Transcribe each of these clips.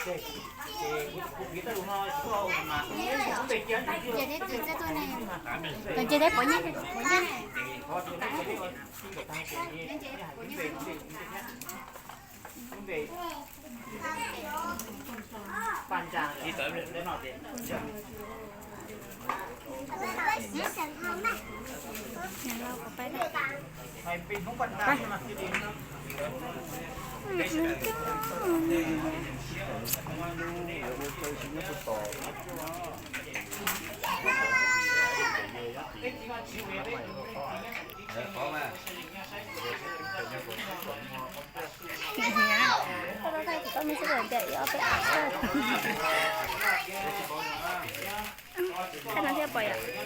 Ces teb tsis txawj tuaj ne, tau ces teb pov nyiaj, pov nyiaj. Koj no thiaj pom yom.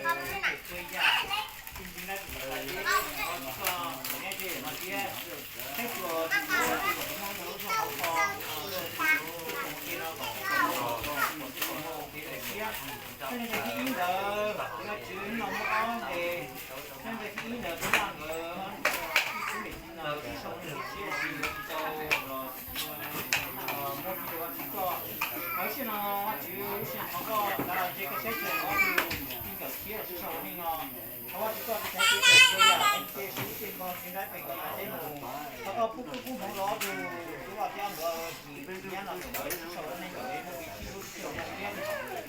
Thov Vajtswv koj tus thaiv kev phem txhua yam, ces sawv cev npog txiv nraim pem kev phem teb mus. Thov koj pub kub pub hmoov rau ob tug tub vaj thiab ob tug nyab no kom nkawd sib sau lub neej kom nkawd muaj kev sib hlub sib txhawb thiab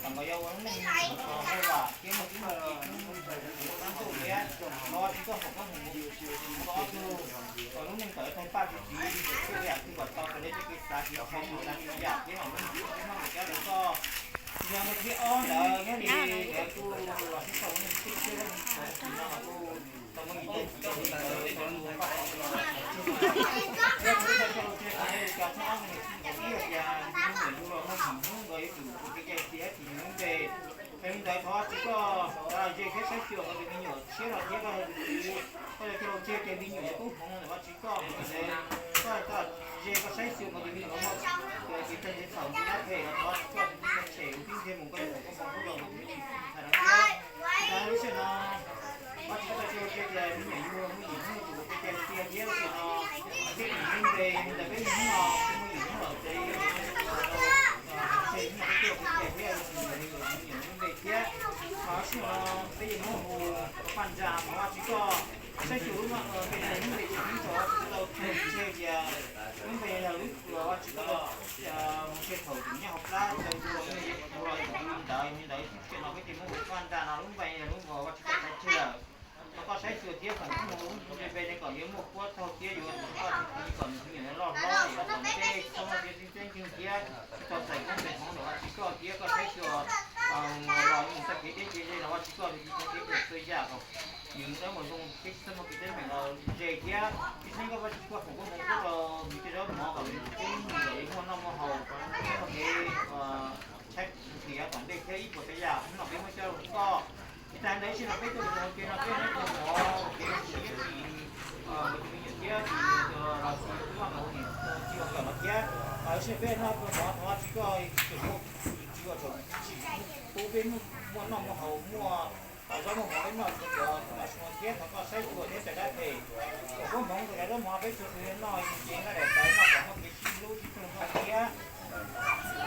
kom nkawd yuav ua lub neej ua lam thiab muaj txuj muaj ci kub mus rau sab ntuj thiab. Thov Vajtswv koj foom koob hmoov rau ob tug kom lub neej tawm tau paj tau txiv, txhua yam twg kom tau raws li tej kev xav kev kho mus tas txhua yam thiab kom lub neej tau muaj kev coj rau koj. Yog nkawd thib ob ntawd nyob li nkawd kuj los sib sau lub neej xwb thiab, no los kuj tau muaj yim tau txiv li ntawd tau mus paj tau los thiab kuv tau coj los tsev tau li cas thiab ob tug niam txiv nkawd ib yam tus me nyuam yug los muaj yim hnub nkawd yuav tsum ua kev cai txiv thiab txiv nws lub npe. Yog li ntawd thov Vajtswv koj ze thiab saib xyuas nkawd tus me nyuam tshiab no thiab koj yog tus txiv, koj yuav coj los tseg ces me nyuam yuav koob hmoov ntawm Vajtswv koj mus ntawd, koj koj ze koj saib xyuas nkawd tus me nyuam muaj kev txawj kev txhaum ntxim qab phem los thov Vajtswv koj tus tib neeg tshem tus tib ntsej mus koj yuav foom koob hmoov rau nkawd tus me nyuam ntxhais no thiab. Lub sij hawm no Vajtswv koj tau tseg tias me nyuam yug muaj yim hnub yuav tsum ua kev cai txiv thiab lub sij hawm no peb yim hnub npe ntawm peb yim hnub no peb muaj yim hnub lawm ces tseg hnub no peb tuaj ua kev cai thiab yuav tsum me nyuam yug me nyuam hnub npe thiab. Lub sij hawm no peb yuav muab hu paj ntsa thov Vajtswv koj saib xyuas lub npe no hnub npe tsis hnub tso tau tseg tias lub npe yog lub uas Vajtswv koj mus tseg thaum tus nyob hauv plab tau tus los tus li ntawd, yog li ntawd sij hawm no peb ces muab hu paj ntsa no lub npe yog lub uas Vajtswv koj tau tseg lawm. Thov koj saib xyuas thiab foom koob hmoov rau lub npe no kom yuav muaj kuab txaug thiab yuav koj tus txiv kom nws tus me nyuam loj hlob yuav tom ntej txhob muaj kev txeeb txeeb ntseeg thiab tau txais koob txais hmoov ntawm Vajtswv koj thiab koj saib xyuas los mus txoj kev deb kev ze los Vajtswv koj tus txiv txhob kev ua txhua yam kom nws dawb mus zoo thiab tsis txhob muaj kev teeb meem los ze thiab tsis txhob koj Vajtswv koj foom koob hmoov rau nws tej zaub mov kom nws tseeb kom yuav muaj noj muaj haus, muaj kev tshaib nqhis tom ntej thiab ib puas tsav yam hnub no peb muab coj rau koj. Ib tag ntawd sij hawm no peb tuaj ua ke no peb noj mov ua kev zoo siab tsis nkawd tus me nyuam thiab tsis los tsis muaj ua niam txiv ua nkawm no thiab. Sij hawm peb noj mov thov Vajtswv koj tseem muaj tsis ua tsaug tsis pub peb muaj noj muaj haus muaj zaub muaj mov peb noj tsuav cov no thiab thov koj saib xyuas thiab txais dab phem kom koob hmoov rau cov zaub mov peb tsuav tus noj ces noj daim tawv noj kom muaj kev sib hlub sib txhawb nrog thiab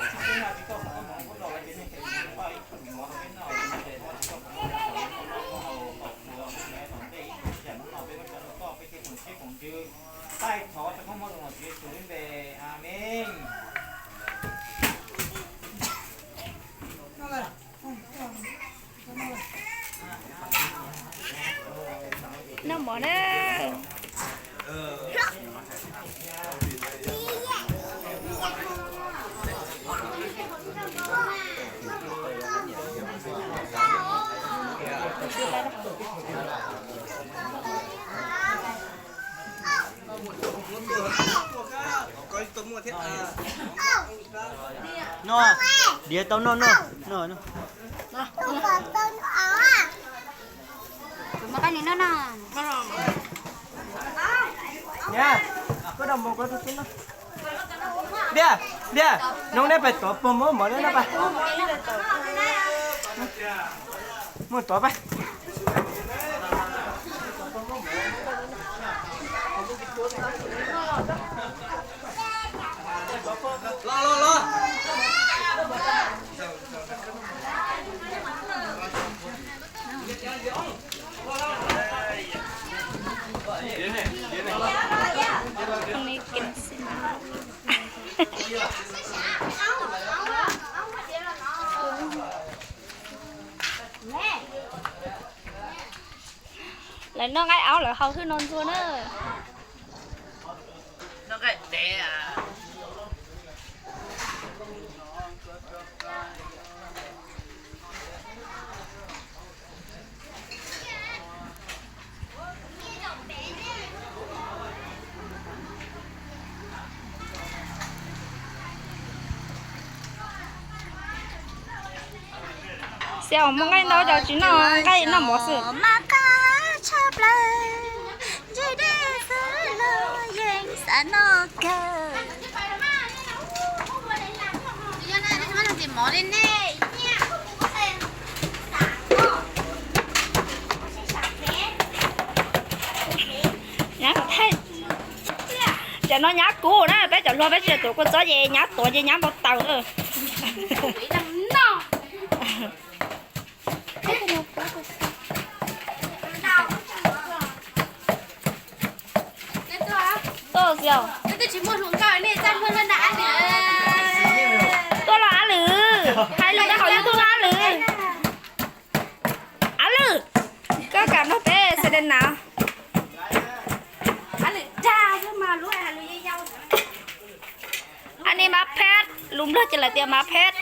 sib hlub no tsis koj foom koob hmoov ua rau lawv ces neeg phem tsis pub ib tug mov rau peb noj, tsis koj foom koob hmoov rau peb noj muaj haus kom puas tom ntej ib tug yam no peb muab tso rau koj peb thiaj foom siab foom ntsws. Taij thov tau koob hmoov rau Tswv Yexus lub npe, Amees. Noj mov na. No, diav tau no no no. Diav, diav, noog neb pais tod puas muaj mov neb no pais. Muaj tod pais. Los los los. Lawv noj nqaij aub lawv haus hwj no ntxuag na. Xiav muaj nqaij ntau cov tsis noj nqaij noj mov xwb. Mas qab tshaj plaws, ntshe dej xwb los yeej xav noj kawg. Nyab, cov no nyab kuv na, peb cov hluas peb tsis tuav kua txob ces nyab tuav ces nyab npau taws. Tuaj los Ab Lwm, hais lus rau hauv YouTube no Ab Lwm. Ab Lwm, koj kam nrog peb Selena. Ab ni mab phej, lus Nplog ces lawv tias mab phej.